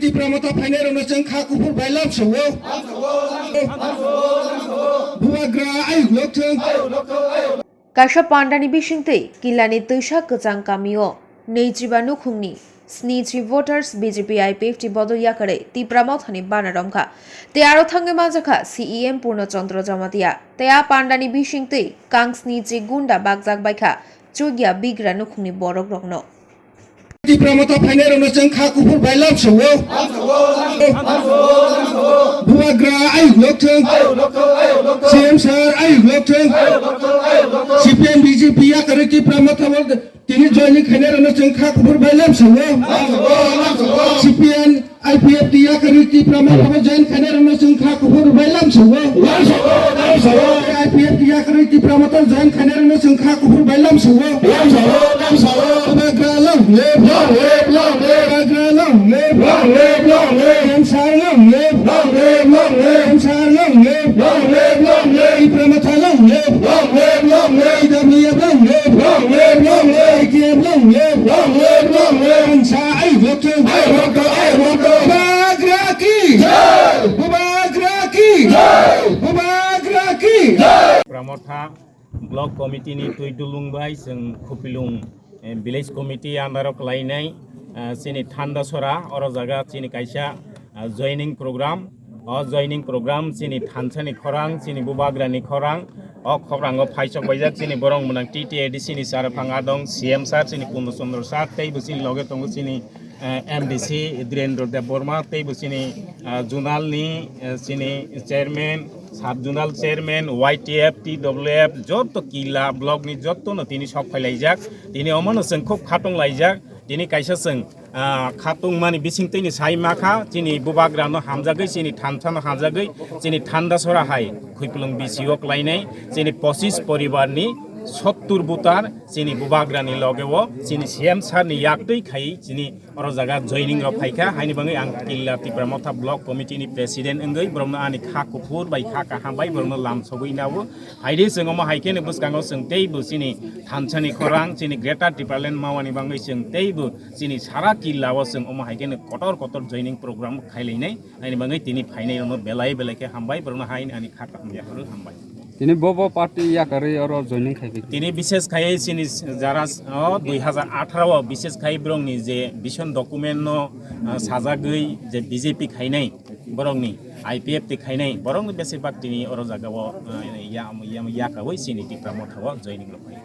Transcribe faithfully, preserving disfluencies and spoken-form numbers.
Tipra Motha phainairokno chwng kha kuphur bai lamsao. Bubagra ayuk lokthwng. Kaisa pandani bisingtwi Kilani twisa kwchang kamio neichiba nukhungni snichi voters B J P I P F T bodol yakarwi Tipra Mothani bana romkha. Tei aro thangwi manjakha C E M Purno Chandra Jamatia. Tei a pandani bisingtwi kang snichi gunda bakjak baikha chukya bigra nukhungni borok rokno. Tipra Motha phainairokno chwng kha kuphur bai lamsao. Bubagra ayuk lokthwng. C M sir ayuk lokthwng. C P M B J P yakarwi Tipra Motha tini joining khainairokno chwng kha kuphur bai lamsao. C P M I P F T yakarwi Tipra Motha join khainairokno chwng kha kuphur bai lamsao. I P F T yakarwi Tipra Motha join khainairokno chwng kha kuphur bai lamsao. Bubagra long live. Bubagra long live. Long live, long live. Answer long live. Long live, long live. Answer long live. Long live, long live. Tipra Motha long live. Long live, long live. T W F long live. Long live, long live. I T F long live. Long live, long live. Ansa ai vote. Ai vote, ai vote. Bubagra ki jai. Bubagra ki jai. Bubagra ki jai. Tipra Motha Block Committee ni twi dulung bai chwng Khupilung, eh, Village Committee under o kwlainai, eh, chini Thandasora, oro jaga chini kaisa, eh, joining program. O joining program chini thansani khorang, chini bubagrani khorang. O khorang o phaisok baijak chini borok mwnang T T A D C ni Charaphang Adong, C M sir, chini Purno Chandra sir, tei bo chini loge tongo chini, eh, M D C Dhirendra Debbarma, tei bo chini, eh, zonal ni, eh, chini chairman, sub zonal chairman, Y T F, T W F, joto Killa block ni joto no tini sok phailaijak. Tini omo no chwng khub khatung laijak. Tini kaisa chwng, ah, khatung mani bising twi ni sai ma kha. Chini bubagra no hamjagwi, chini thansa no hamjagwi, chini Thandasora hai Khupilung B C o kwlainai, chini pochis poribar ni sottur butar, chini bubagra ni loge o, chini C M sir ni yak twi khai, chini oro jaga joining rok phaikha, haini bagwi ang Killa Tipra Motha Block Committee ni President wngwi borokno ani kha kuphur bai kha kaham bai borokno lam sogwi nao. Haidi chwng omo hai kheno bwskango chwng teibo chini thansani khorang, chini Greater Tipraland mawani bagwi chwng teibo chini sara Killa o chwng omo hai kheno kotor kotor joining program khailainai. Haini bagwi tini phainai rokno belai belai khe hambai, borokno haini ani kha kaham yapharo hambai. Tini bo bo party yakarwi oro joining khai bai. Tini bishes khai chini jara o dui hazar atharo o bishes khai borokni je vision document no, ah, sajagwi je B J P khainai borokni, I P F T khainai borokni besibak tini oro jaga o, ah, ya, ya, yakawi chini Tipra Motha o joining rok khai.